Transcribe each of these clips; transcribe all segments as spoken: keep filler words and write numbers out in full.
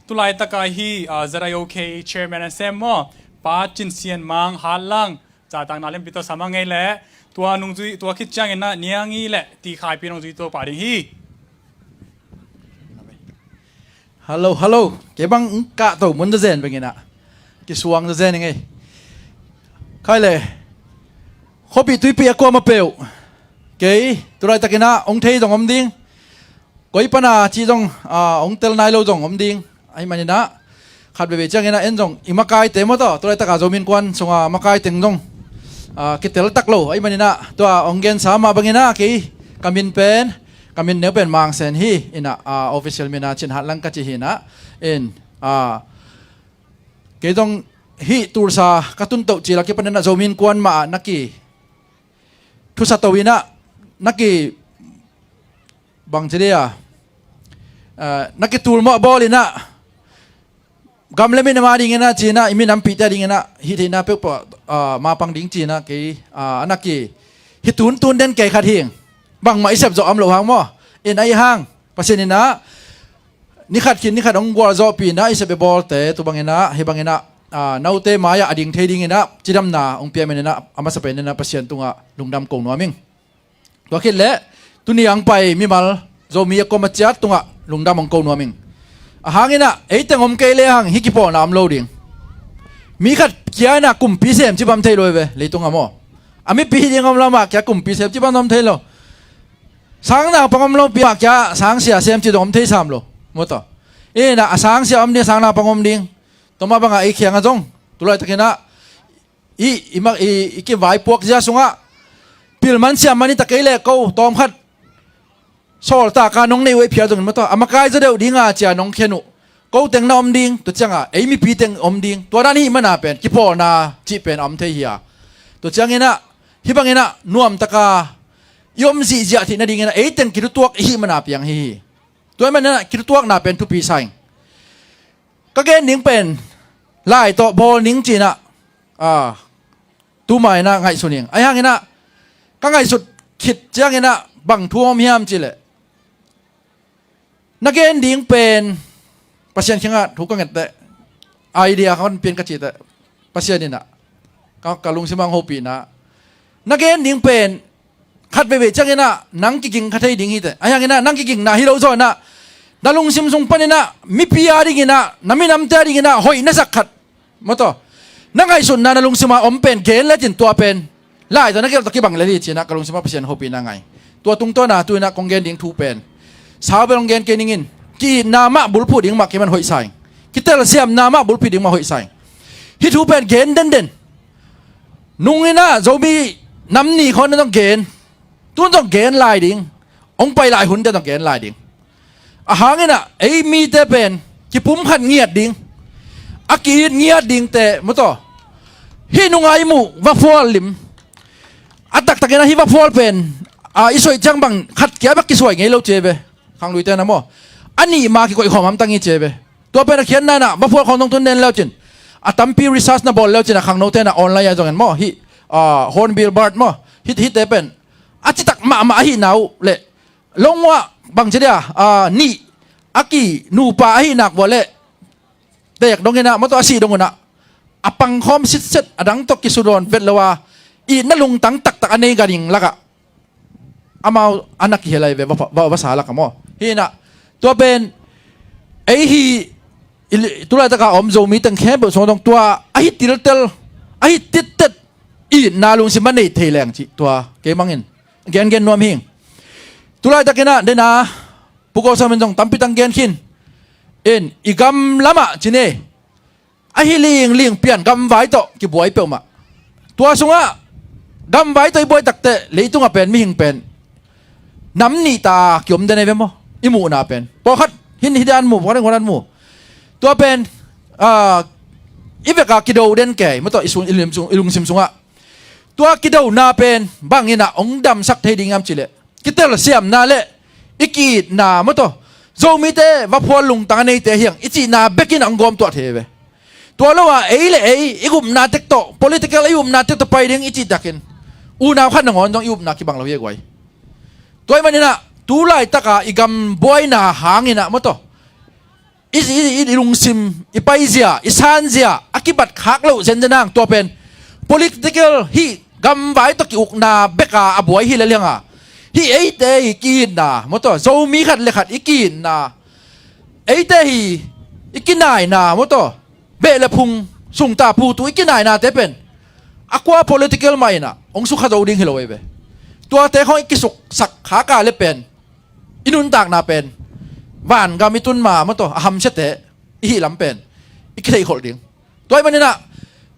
Tulaitaka hi, ah, Z I O K chairman a sem maw, Pa Cin Sian Mang Hatlang, zahtakna lianpi tawh sam a ngei leh, tua nungzui, tua khit ciangin ah Niang i leh Ti Khaipi nungzui tawh pah ding hi. Hello, hello. Kei bang kah to mun zazen bangin ah kisuang zazen i ngei. Khai le. Khuapi tuipi a kuama peuh. Kei tulaitakin ah hong thei zong om ding. Koi pana ci zong, ah, hong tel nai lo zong om ding. Ahih manin ah khat veve ciangin ah en zong i makaite maw tawh, tulaitaka Zomi Innkuan sunga makai teng zong, ah, kitel tak lo. Ahih manin ah tua hong gensa mah bangin ah kei ka min pen, ka min neu pen Mang Sen hi. In ah, ah, official min ah Cin Hatlang ka ci hi. In ah, in, ah, kei zong hih Tulsa ka tun toh cil a kipanin ah Zomi Innkuan mah ah na ki thusa to in ah na ki bang ci dia, ah, na kitul mawh bawl in ah gam le minam a dingin ah ci-in ah, i minampihte a dingin ah hih theihna peuhpeuh, ah, mapang ding ci-in ah kei, ah, a na ki hi tuntun den kei khat hi. Bangmah i sep zawh om loh hang maw. In ah, ahih hang Pasian in ah ni khat khit ni khat hong gualzawhpih in ah i sep i bawlte tu bangin ah, hih bangin ah, ah, note mai-ah a ding thei dingin ah cidamna hong pia manin ah a masa penin ah Pasian tungah lungdam ko nuam ing. Tua khit leh tuni a hong pai mimal Zomi a kuama ciat tungah lungdam hong ko nuam ing. Ahang in ah ei teng om kei lehang hih kipawlna om lo ding. Mi khat kia in ah kumpi sem ci bang om thei lo hi ve, leitungah maw. A mipi ding om lo mah kia kumpi sem ci bang om thei lo. Sang naupang om lopi mah kia sangsia sem ci zong om thei sam lo, maw tawh. In ah a sangsia om ding, a sang naupang om ding. Tua mah bangah ei kiangah zong tulaitakin ah i, i, ma-, i, i kivaipuak zia sungah pilman siamman i ta kei leh ko tawmkhat sawltak a nong neih uh ei phial zongin maw tawh, a makai zaw deuh dinga ci-a nong khen uh ko teng na om ding. Tua ciangah ei mipi teng om ding. Tua dan i hih mana pen kipawlna cih pen a om thei hi a. Tua ciangin ah hih bangin ah nuamtaka i om zihziah theih nadingin ah ei teng kithutuak i hih mana piang hi hi. Tua ahih manin ah kithutuakna pen thupi sa ing. Ka gen ding pen lai tawh bawl ning ci-in ah, ah, tuma in ah ngaihsun ing. Ahih hangin ah ka ngaihsut khit ciangin ah bang thu om hiam cih leh, na gen ding pen Pasian kiangah thu ka nget teh, idea ka hon pian ka cih teh, Pasian in ah ka, ka lungsim ah hong hopihna, na gen ding pen khat veivei ciangin ah nang kiging kha thei ding hi teh. Ahih hangin ah nang kigingna hi lo zaw in ah na lungsim sung panin ah mipi a dingin ah, na minamte a dingin ah hoih na sak khat, maw tawh, na ngaihsutna na lungsim a om pen gen lecin tua pen lai tawh na gelh tawh kibang lel hi ci-in ah ka lungsim ah Pasian hopihna ngai. Tua tungtawn a tu-in ah kong gen ding thu pen, sau bel hong gen kei ning in, ki-itna mah bulphuh ding mah kei man hoih sa ing. Kitelsiamna mah bulphuh ding mah hoih sa ing. Hih thu pen gen denden. Nung in ah Zomi nam ni khawng na zong gen, tun zong gen lai ding, hong pai lai hun teh zong gen lai ding. Ahang in ah ei mite pen kipumkhat ngiat ding, a ki-it ngiat dingte, maw tawh, hih nungah i muh vaphual lim, a taktakin ah hih vaphual pen, a, i suaih ciang bang khat kia bek kisuai ngei lo ci hi ve. Khangluite na maw, a nih ma kikoih khawm hamtang hi ci hi ve. Tua pen a khiatna in ah vaphual khawng zong tun den leucin, a tampi research na bawl leucin ah khangnote na online ah zong en maw, hih, ah, Hornbill Bird maw, hih, hihte pen a citak mahmah ahihna uh leh, long uah bang ci dia, ah, nih a ki nupa ahih nak uah leh, tek dongin ah, maw tawh, a sih dong un ah, a pangkhawm sitset, a dang tawh kisudawn vet lo a, itna lungtang taktak a nei ganhing lakah amau a na kihel ahi ve, va, va, vasa lakah maw. Hi in ah, tua pen ei hi, i li-, tulaitaka om Zomi teng khempeuh sung zong tua a hi tiltel, a hi tittet itna lungsim a nei thei leng cih tua kei mangin gengen nuam hi ing. Tulaitakin ah dena Pu Go Sam in zong tampi tang gen khin in, i gam lamah ci ni, a hi lingling pian gamvai tawh kibuai peuhmah. Tua sungah gamvai tawh i buai takteh leitungah pen mihing pen nam nih ta kiom den ahi ve maw. I muhna pen pawlkhat hin hi dan mu, pawlkhat hin hi dan mu. Tua pen, ah, i veka kido den kei, maw tawh, i sung, i lim sung, i lungsim sungah. Tua kidona pen bangin ah hong damsak thei ding hiam cih leh, kitelsiamna le i ki-itna, maw tawh, Zomite vaphual lungtang a neite hi hang i cihna bekin ah hong gawmtuah thei hi ve. Tua lo a ei le ei i gupna tek tawh, political i upna tek tawh pai ding i cih takin unau khat nangawn zong i upna kibang lo hi a guai. Tua ahih manin ah tulaitaka i gam buaina hangin ah, maw tawh, i, i, i, i lungsim, i paizia, i sanzia a kibat khak loh zenzen hang. Tua pen political hih gamvai tawh ki-ukna beka a buai hi lel hi hang a, hih eite hi ki-itna maw taw, Zomi khat le khat i ki-itna, eite hi i kinaina maw taw, beh le phung sungta putu i kinainate pen a kua political mah inah hong sukha zo ding hi lo ei ve. Tuate khawng i kisuksak khak a le pen i nuntakna pen vangam i tun ma maw taw, a hamsiate i hih lam pen i kitheihkholh ding. Tua ahih maninah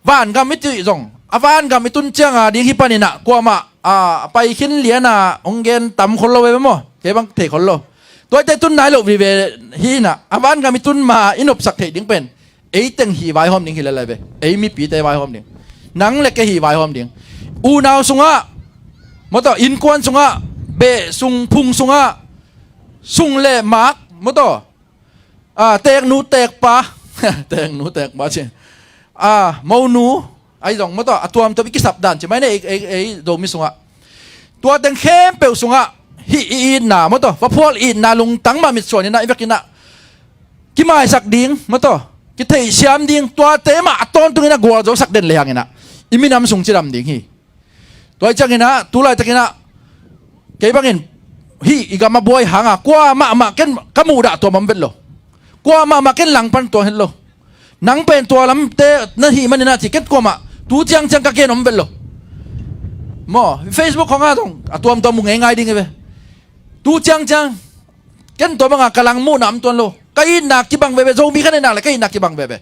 vangam i tuh zong a vangam i tun cianga ding hi paninah kuamah a pai khin liana hong gen tam khol lo ve maw, kei bang thei khol lo. Tuate tun nai loh vive hi inah a vangam i tun ma i nopsak theih ding pen ei teng hi vaihawm ding hi lel ei ve. Ei mipite vaihawm ding. Nang le kei hi vaihawm ding. Unau sungah maw taw, innkuan sungah, beh sung phung sungah, sung le mak maw taw, a, teknu tekpa, teknu tekpa ci, a, monu, ahi zong maw taw, a tuamtuam i kisap dan ci mai ne ei, ei, ei Zomi sungah. Tua teng khempeuh sungah hih i itna maw taw, vaphual itna lungtang mah mitsuan inah i vekinah kimaisak ding maw taw, kitheihsiam ding, tuate mah a tawntunginah gualzosak den le hanginah i minam sung cidam ding hi. Tua hi cianginah tulaitakinah kei bangin hih i gam a buai hanga kua mahmah ken ka muhdah tuam om vet lo. Kua mahmah ken langpan tuam het lo. Nang pen tua lamte na hih maninah ci ken kuamah tu ciangciang ka gen om vet lo. Maw, Facebook khawngah zong a tuamtuam mu ngeingai ding hi ve. Tu ciangciang ken tua banga ka lang muhna om tuan lo. Ka itna kibang veve, Zomi kha neihnak le ka itna kibang veve.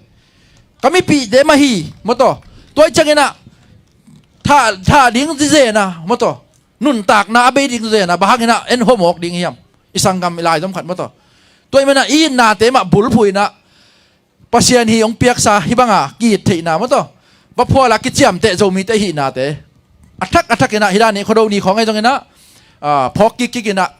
Ka mipihte mah hi maw taw. Tua hi cianginah thah, thah ding zizena maw taw, nuntakna a bei ding zena bang hanginah en hawmawk ding hiam? I sanggam i laizom khat maw taw. Tua ahih maninah i itnate mah bulphuh inah Pasian hi hong piaksa hih banga ki-it theihna maw taw, vaphuala kiciamteh Zomite i hihnate a thak a thakinah hih dan hi Khuado ni khawng ahi zonginah, a, phawk kikkikinah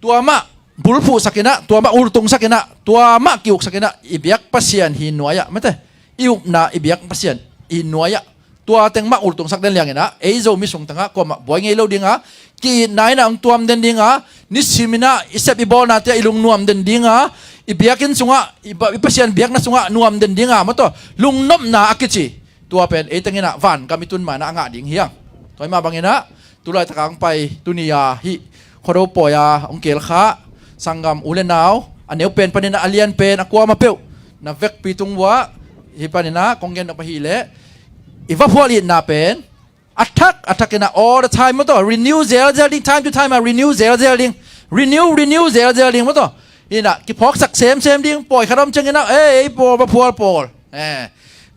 tua mah bulphuhsakinah, tua mah ultungsakinah, tua mah ki-uksakinah i biak Pasian hi nuai-ah mate, i upna i biak Pasian hi nuai-ah tua teng mah ultungsak den lianginah ei Zomi sungtangah kuamah buai ngei lo dinga, ki-itna inah hong tuam den dinga, nisiminah i sep i bawlnate ah i lungnuam den dinga, i biakinn sungah, i, i Pasian biakna sungah nuam den dinga maw taw, lungnopna a kici tua pen ei tenginah vangam i tun manah a ngah ding hiang. Tua hi mah banginah tulaitaka hong pai tuni-a hih Khuado pawi-a hong kelkha sanggam u le nau, a neu pen paninah a lian pen a kuamah peuh na vekpi tung uah hih paninah kong gen nop ahileh i vaphual itna pen a thak a thakinah all the time maw taw, renew zelzel ding, time to time ah renew zelzel ding, renew, renew zelzel ding maw taw. Inah kiphawksak semsem ding, pawi khat om cianginah, eh, ei pawl, vaphual pawl, eh,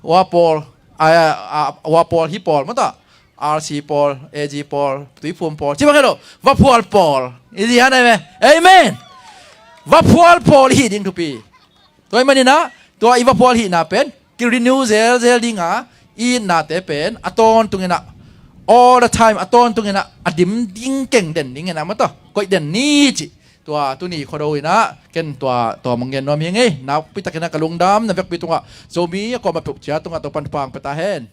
ua pawl, a, a, ua pawl, hi pawl maw taw, R C pawl, A G pawl, tuiphum pawl, ci bang hi lo, vaphual pawl i ci han ei ve. Amen. Vaphual pawl i hih ding thupi. Tua ahih maninah tua i vaphual hihna pen ki-renew zelzel dinga, i itnate pen a tawntunginah all the time a tawntunginah a dim ding keng den dinginah maw taw, koih den ni cih tua tuni Khuado inah ken tua, tua mong gen nuam hi ngei. Nakpitakinah ka lungdam, na vekpi tungah Zomi a kuamah peuh cia tungah Topan thupha hong pia ta hen.